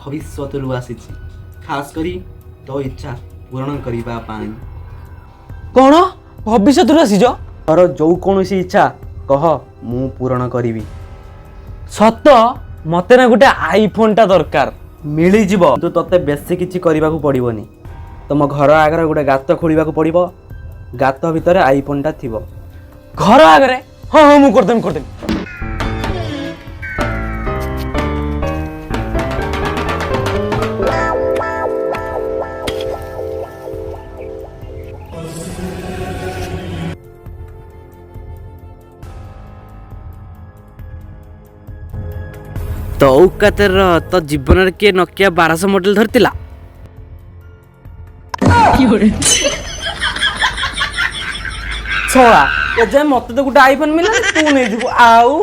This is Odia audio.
ଭବିଷ୍ୟତରୁ ଆସିଛି, ଖାସ କରି ତୋ ଇଚ୍ଛା ପୂରଣ କରିବା ପାଇଁ। କ'ଣ, ଭବିଷ୍ୟତରୁ ଆସିଛ? ତୋର ଯୋଉ କୌଣସି ଇଚ୍ଛା କହ, ମୁଁ ପୂରଣ କରିବି। ସତ? ମତେ ନା ଗୋଟେ ଆଇଫୋନଟା ଦରକାର। ମିଳିଯିବ, କିନ୍ତୁ ତୋତେ ବେଶୀ କିଛି କରିବାକୁ ପଡ଼ିବନି। ତମ ଘର ଆଗରେ ଗୋଟେ ଗାତ ଖୋଳିବାକୁ ପଡ଼ିବ। ଗାତ ଭିତରେ ଆଇଫୋନଟା ଥିବ। ଘର ଆଗରେ? ହଁ ହଁ, ମୁଁ କରିଦେବି କରିଦେବି। ତ ଔକାତରେ ରହ। ତୋ ଜୀବନରେ କିଏ ନୋକିଆ 1200 ମଡେଲ ଧରିଥିଲା? ଛଳା, ଏଯାଏ ମତେ ତ ଗୋଟେ ଆଇଫୋନ ମିଳିଲାନି, ତୁ ନେଇଯିବୁ ଆଉ।